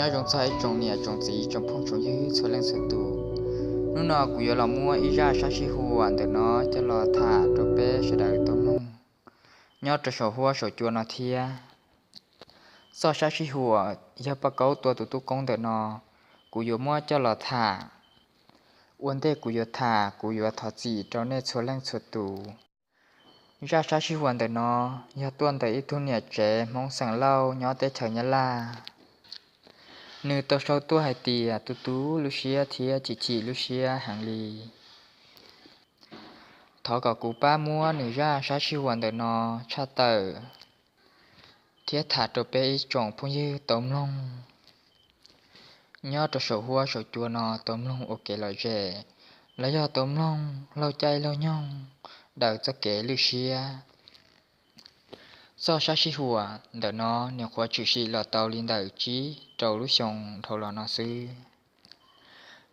Nyob zoo txog ib tsoom niam tsoom txiv tsoom phooj tsoom ywg txhua leej txhua tus. Hnub no kuv yuav los muab ib zaj sab sij huam ntawm no coj los tham rau peb sawv daws tau mloog nyob rau saum huab saum cua no thiab. Txoj sab sij huam yawg Paj Kaub tua tus tub koob ntawm no, kuv yuav muab coj los tham. Ua ntej kuv yuav tham, kuv yuav thov txim rau nej txhua leej txhua tus. Zaj sab sij huam ntawm no yog tuaj ntawm ib tug niam tsev Hmoob xeem Lauj nyob teb chaws Nyab Laj. Nws tau sau tuaj hais tias tu tu lub siab thiab chim chim lub siab heev li. Thov kom kuv pab muab nws zaj sab sij huam ntawm no tshaj tawm thiab tham rau peb ib tsoom phooj ywg tau mloog nyob rau saum huab saum cua no tau mloog ua kev lom zem, los yog tau mloog laug caij laug nyoog daws txoj kev lwj siab. Txoj sab sij huam ntawm no nws qhuav tshwm sim los tau li ntawm tsib rau lub xyoo dhau los no xwb.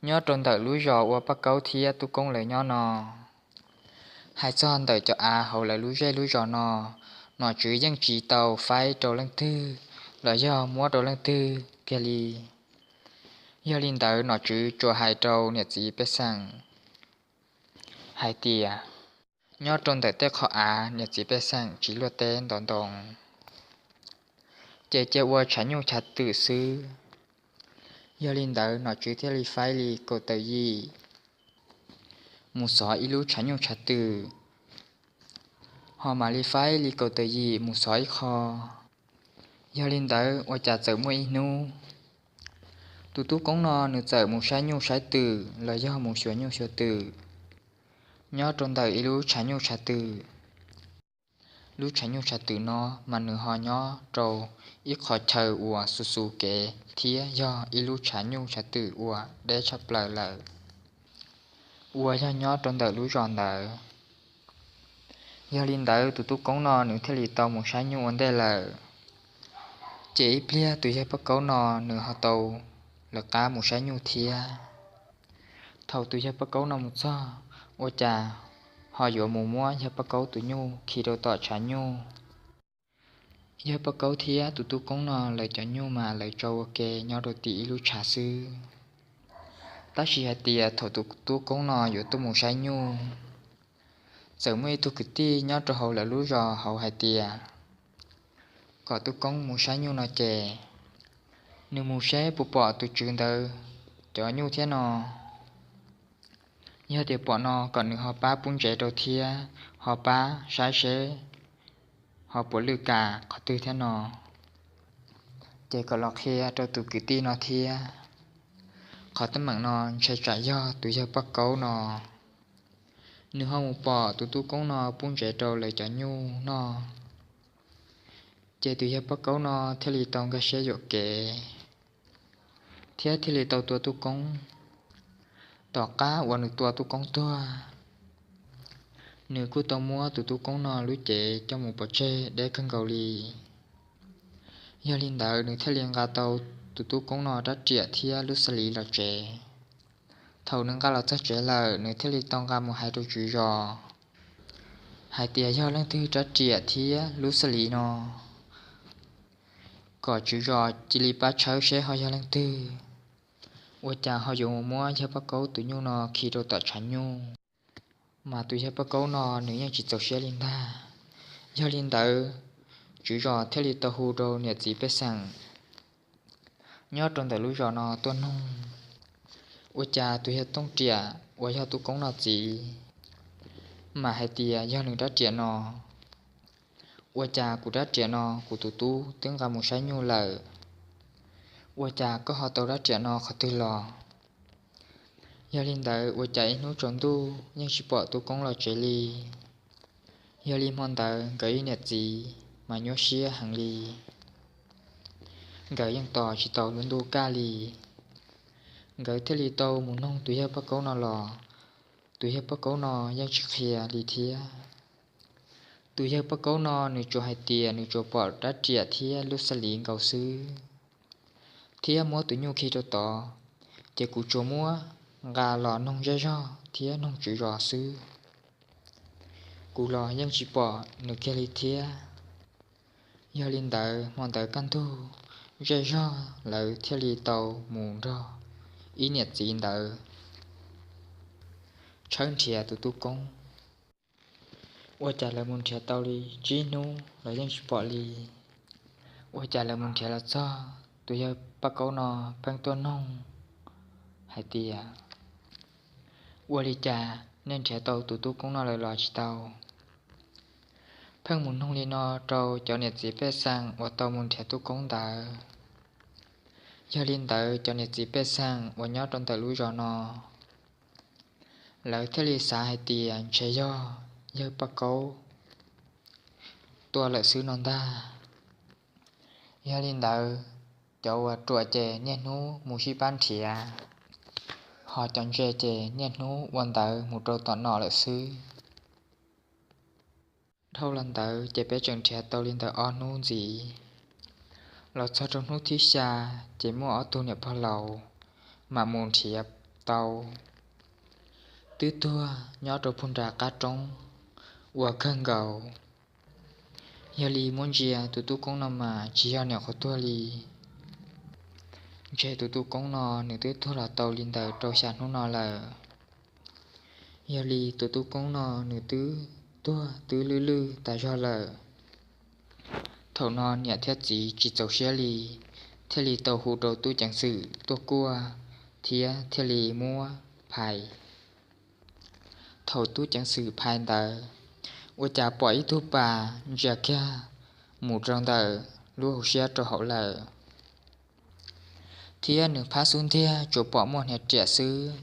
Nyob rau ntawm lub zos uas Paj Kaub thiab Tub Koob lawv nyob no, hais txog ntawm cov av hauv lawv lub zej lub zos no, nom tswv yeej tsis tau faib rau leej twg los yog muab rau leej twg kiag li. Yog li ntawd nom tswv tsuas hais rau niam txiv pej xeem hais tias nyob rau ntawm tej qhov av niam txiv pej xeem tsis luaj teb ntov ntoo, ces cia ua tshav nyuj tshav twm xwb. Yog li ntawd nom tswv thiaj li faib li kaum tawm yim mus xov ib lub tshav nyuj tshav twm, ho mam li faib li kaum tawm yim mus xov ib qho. Yog li ntawd ua cas txawm muaj ib hnub, tus tub koob no nws txawm mus saib nyuj saib twm los yog mus xyuas nyuj xyuas twm nyob rau ntawm ib lub tshav nyuj tshav twm. Lub tshav nyuj tshav twm no mas nws ho nyob rau ib qho chaw uas xu xu kev thiab yog ib lub tshav nyuj tshav twm uas deb tshaj plaws lawm uas yog nyob rau ntawm lub zos ntawd. Yog li ntawd tus tub koob no nws thiaj li tau mus saib nyuj ua ntej lawm. Ces ib pliag tus yawg Paj Kaub no nws ho tau lawv qab mus saib nyuj thiab. Thaum tus yawg Paj Kaub no mus txog, ua cas ho yuav mus muab yawg Paj Kaub tus nyuj khi rau tom tshav nyuj. Yawg Paj Kaub thiab tus tub koob no lawv cov nyuj mas lawv tso ua ke nyob rau tim ib lub tshav xwb. Tab sis hais tias thaum tus tub koob no yuav tuaj mus saib nyuj, txawm muaj ib tug kwv tij nyob rau hauv lawv lub zos hauv hais tias kom tub koob mus saib nyuj no ces nws mus seb puas pom tus tswv ntawd cov nyuj thiab no. Yog tias pom no kom nws ho pab pub ntsev rau thiab ho pab saib seb ho puas lwj kam qhov twg thiab no, ces kom los qhia rau tus kwv tij no thiab. Qhov teeb meem no ntshai tsam yog tus yawg Paj Kaub no nws ho mus pom tus tub koob no pub ntsev rau lawv cov nyuj noj. Ces tus yawg Paj Kaub no thiaj li tau nkag siab yuam kev thiab thiaj li tau tua tub koob. Tom qab uas nws tua tub koob tuag, nws kuj tau muab tus tub koob no lub cev coj mus pov tseg deb kawg nkaus li. Yog li ntawd nws thiaj li nqa tau tus tub koob no rab riam thiab lub xab liv los tsev. Thaum nws nqa los txog tsev lawm nws thiaj li tau nqa mus hais rau tswv zos hais tias yog leej twg rab riam thiab lub xab liv no, kom tswv zos cia li pab tshawb seb ho yog leej twg, ua cas ho yuav mus muab yawg Paj Kaub tus nyuj no khi rau tom tshav nyuj. Mas tus yawg Paj Kaub no nws yeej tsis txaus siab li ntag. Yog li ntawd, tswv zos thiaj li tau hu rau niam txiv pej xeem nyob rau ntawm lub zos no tuaj noog, ua cas tus yawg Tooj Riam uas yog tub koob no txiv mas hais tias yog nws rab riam no. Ua cas kuv rab riam no kuv tus tub twb nqa mus saib nyuj lawm, ua cas koj ho tau rab riam no qhov twg los? Yog li ntawd ua cas ib hnub tsaus ntuj yeej tsis pom tub koob los tsev li. Yog li hmo ntawd nkawd ib niam txiv mas nyuaj siab heev li. Nkawd yeej tos tsis tau lub ntuj kaj li. Nkawd thiaj li tau mus noog tus yawg Paj Kaub no los, tus yawg Paj Kaub no yeej tsis qhia li thiab. Tus yawg Paj Kaub no nws tsuas hais tias nws tsuas pom rab riam thiab lub xab liv nkaus xwb, thiab muab tus nyuj khi rau tod, ces kuv tsuas muab nqa los noog zej zog thiab noog tswv zos xwb. Kuv los yeej tsis pom nws kiag li thiab. Yog li ntawd hmo ntawd kaj ntug, Zej zog lawv thiaj li tau mus nrog ib niam txiv ntawd tshawb nrhiav tus tub koob. Ua cas lawv mus nrhiav tau li tsib hnub los yeej tsis pom li. Ua cas lawv mus nrhiav los txog tus yawg Paj Kaub no pheej tuaj noog hais tias, ua li cas nej nrhiav tau tus tub koob no lawm los tsis tau? Pheej mus noog li no rau cov niam txiv pej xeem uas tau mus nrhiav tub koob ntawd. Yog li ntawd cov niam txiv pej xeem uas nyob rau ntawm lub zos no, lawv thiaj li xav hais tias ntshe yog yawg Paj Kaub tua lawm xwb no ntag. Yog li ntawd, cov uas ruam ces niaj hnub mus sib pab nrhiav, ho cov ntse ces niaj hnub ua ntawv mus rau tom no lawm xwb. Dhau los ntawd ces peb tseem nrhiav tau li ntawm ob hnub ntxiv. Los txog rau hnub thib xya, ces muaj ob tug niam pog laus mam mus nrhiav tau, twb tuag nyob rau puag nram qab roob ua kawg nkaus. Yog li muab ntsia tus tub koob no mas tsis yog niam qhuav tuag li. Ntshe tus tub koob no nws twb tuag los tau li ntawm rau xya hnub no lawm. Yog li tus tub koob no nws twb tuag twb lwj lwj tas zog lawm. Thaum no niam thiab txiv tsis txaus siab li, thiaj li tau hu rau tub ceev xwm tuaj kuaj thiab thiaj li muab phais. Thaum tub ceev xwm phais ntawd, ua cas pom ib tug pas ntsia kiag mus rau ntawm lub hauv siab rau hauv lawm, thiab nws phab xub ntiag tsuas pom muaj hniav riam xwb.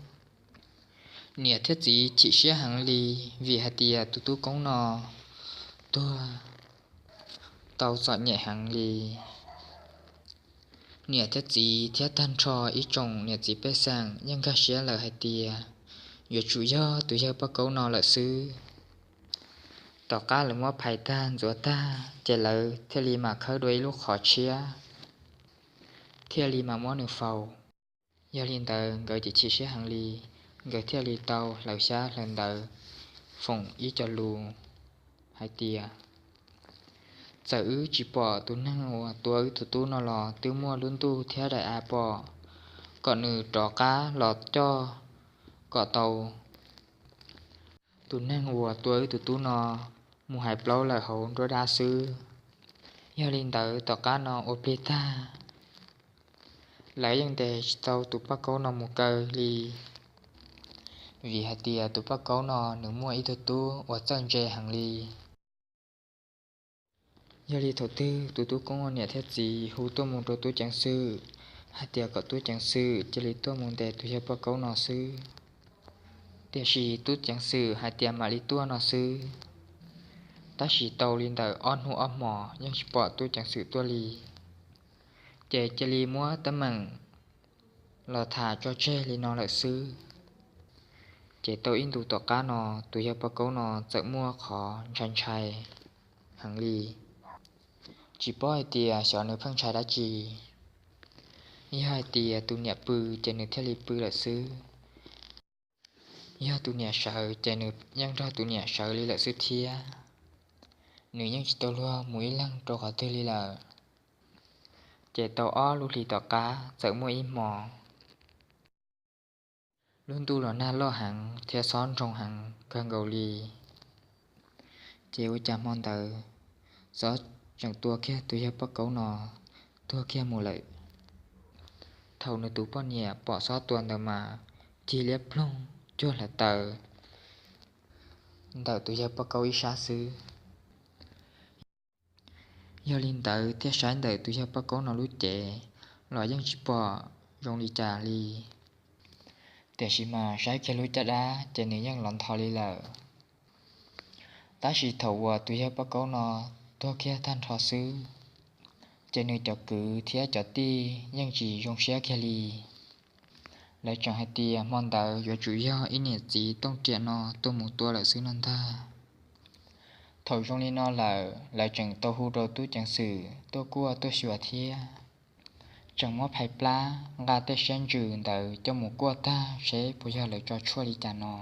Niam thiab txiv chim siab heev li, vim hais tias tus tub koob no tuag tau txom nyem heev li. Niam thiab txiv thiab tag nrho ib tsoom niam txiv pej xeem yeej nkag siab lawm hais tias yuav tsum yog tus yawg Paj Kaub no lawm xwb. Tom qab lawv muab phais tag ntxuav tag ces lawv thiaj li mam khawb dua ib lub qhov tshiab, thiaj li mam muab nws faus. Yog li ntawd nkawd ces chim siab heev li, nkawd thiaj li tau hlawv xyab hlawv ntawv foom ib co lus hais tias, txawm wb tsis pom tus neeg uas tua wb tus tub no los twb muaj lub ntuj thiab daim av pom, kom nws rov qab los coj kom tau tus neeg uas tua wb tus tub no mus hais plaub lawm hauv nruab dab xwb. Yog li ntawd tom qab no ua plig tag, lawv yeej ntes tsis tau tus Paj Kaub no mus kaw li, vim hais tias tus Paj Kaub no nws muaj ib tug tub uas txawj ntse heev li. Yog li thaum twg tus tub koob niam thiab txiv hu tuaj mus rau tub ceev xwm hais tias kom tub ceev xwm cia li tuaj mus ntes tus yawg Paj Kaub no xwb. Tiam sis tub ceev xwm hais tias mam li tuaj no xwb, tab sis tau li ntawm ob hnub ob hmos yeej tsis pom tub ceev xwm tuaj li. Ces cia li muab teeb meem los tham tso tseg li no lawm xwb. Ces tau ib ntus tom qab no, tus yawg Paj Kaub no txawm muaj qhov ntshai ntshai heev li, tsis paub hais tias xyov nws pheej ntshai dab tsi. Yog hais tias tus niam pw ces nws thiaj li pw lawm xwb, yog tus niam sawv ces nws yeej nrog tus niam sawv li lawm xwb thiab. Nws yeej tsis tau luag mus ib leeg rau qhov twg li lawm. Ces tau ob lub hlis tom qab txawm muaj ib hmo, lub ntuj los nag loj heev thiab xob nroo heev kawg nkaus li. Ces ua cas hmo ntawd xob tseem tua kiag tus yawg Paj Kaub no tuag kiag mus lawm. Thaum nws tus poj niam pom xob tua ntawd mas cig liab ploog cuag hluav taws ntawm tus yawg Paj Kaub ib sab xwb. Yog li ntawd thiaj saib ntawm tus yawg Paj Kaub no lub cev los yeej tsis pom zoo li cas li. Tiam sis mas saib kiag lub caj dab ces nws yeej los ntho li lawm. Tab sis thaum uas tus yawg Paj Kaub no tuag kiag tag nrho xwb, ces nws cov kwv thiab cov tij yeej tsis zoo siab kiag li. Lawv tseem hais tias hmo ntawd yuav tsum yog ib niam txiv tooj riam no tuaj mus tua lawm xwb no ntag. Thaum zoo li no lawm, lawv tseem tau hu rau tub ceev xwm tuaj kuaj tuaj xyuas thiab. Tseem muab phais plab nqa tej siab ntsws ntawd coj mus kuaj tag seb puas yog lawv tso tshuaj li cas no.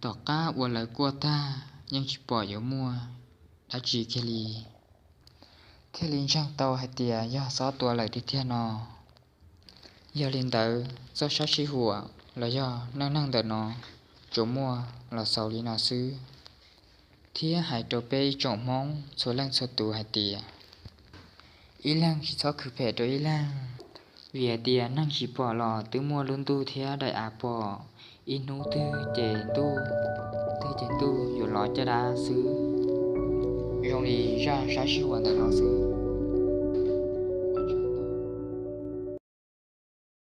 Tom qab uas lawv kuaj tag yeej tsis pom yuav muaj dab tsi kiag li. thiaj li ntseeg tau hais tias yog xob tua lawm tiag tiag no. Yog li ntawd txoj sab sij huam los yog neej neeg ntawm no tsuas muaj los xaus li no xwb, thiab hais rau peb ib tsoom Hmoob txhua leej txhua tus hais tias ib leeg tsis txhob khwv phem rau ib leeg, vim hais tias neeg tsis pom los twb muaj lub ntuj thiab daim av pom, ib hnub twg ces ntuj, twg ces ntuj yuav los caj dab xwb. Zoo li zaj sab sij huam ntawm no xwb.